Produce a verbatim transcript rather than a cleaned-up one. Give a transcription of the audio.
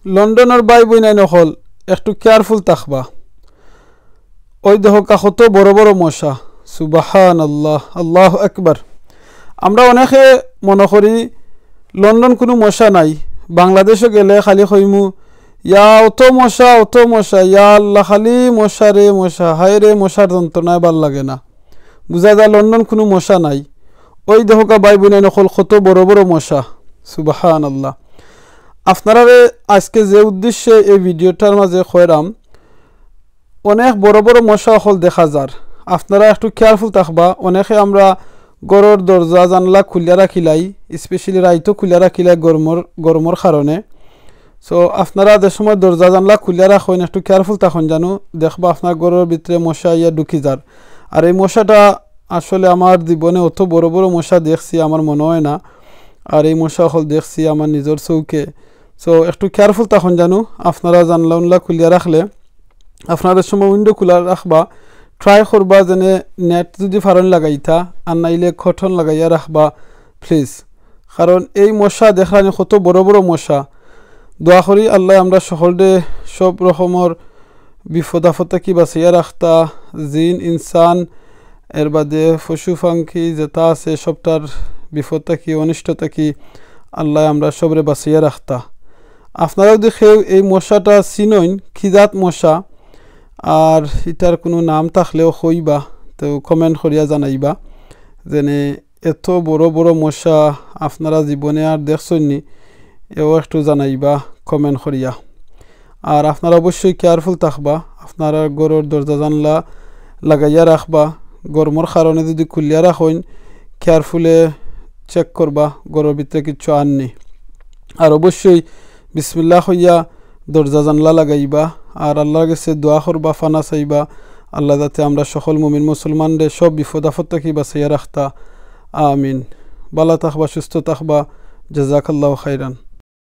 লন্ডনর ভাই বইনাইন অকল একটু careful থাকবা। ওই দেখউক্কা কত বড় বড় মশা, সুবহানাল্লাহ, আল্লাহু আকবার। আমরা অনেকে মনো করি লন্ডন কুনু মশা নাই, বাংলাদেশো গেলে খালি কইমু, "ইয়া অত মশা, অত মশা, ইয়া আল্লাহ, খালি মশা রে মশা, হায় রে মশার যন্ত্রণায় ভালা লাগে না।" বুঝা যায় লন্ডন কুনু মশা নাই। ওই দেখউক্কা ভাই বইনাইন অকল কত বড় বড় মশা, সুবহানাল্লাহ। আপনারারে আজকে যে উদ্দেশ্যে এই ভিডিওটার মাঝে কইরাম, অনেক বড় বড় মশা অকল দেখা যার। আপনারা একটু careful থাকবা। অনেকে আমরা ঘরর দরজা জানলা খুলিয়া রাখিলাই, specially রাইতো খুলিয়া রাখিলাই গরমর, গরমর কারণে। So আপনারা যে সময় দরজা জানলা খুলিয়া রাখইন, একটু careful থাকইন জানু। দেখবা আপনার ঘরর ভিতরে মশা আইয়া ঢুকি যার। আর এই মশাটা আসলে আমার জীবনে অত বড় বড় মশা দেখছি আমার মনো অয় না। আর এই মশা অকল দেখছি আমার নিজর চউখে। So একটু careful থাকইন জানু। আপনারা জানলা উনলা খুলিয়া রাখলে, আপনারা যে সময় window খুলা রাখবা, try করবা যেন net যুদি পারইন লাগাইতা, আর নাইলে curtain লাগাইয়া রাখবা please। কারণ এই মশা দেখরানি কত বড় বড় মশা। দোয়া করি আল্লায় আমরা সকলরে সব রকমর বিপদ আপদ থাকি বাঁচাইয়া রাখতা, জিন, ইনসান, এর বাদে পশু পাখি যেতা আছে সবটার বিপদ থাকি, অনিষ্ট থাকি আল্লায় আমরা সবরে বাঁচাইয়া রাখতা। আপনারা যুদি কেউ এই মশাটা চিনইন, কি জাত মশা, আর ইটার কুনু নাম থাকলেও কইবা, তো comment করিয়া জানাইবা। যেনে এত বড় বড় মশা আপনারা জীবনে আর দেখছইন নি, এও একটু জানাইবা comment করিয়া। আর আপনারা অবশ্যই careful থাকবা, আপনারা ঘরর দরজা জানলা লাগাইয়া রাখবা। গরমর কারণে যুদি খুলিয়া রাখইন, carefully check করবা ঘরর ভিতরে কিচ্ছু আর নি। আর অবশ্যই বিসমিল্লাহ কইয়া দরজা জানলা লাগাইবা। আর আল্লাহর গেছে দোয়া করবা, পানা চাইবা, আল্লায় যাতে আমরা সকল মুমিন মুসলমানরে সব বিপদ আপদ থাকি বাঁচাইয়া রাখতা। আমিন। ভালা থাকবা, সুস্থ থাকবা। জাযাকাল্লাহু খাইরান।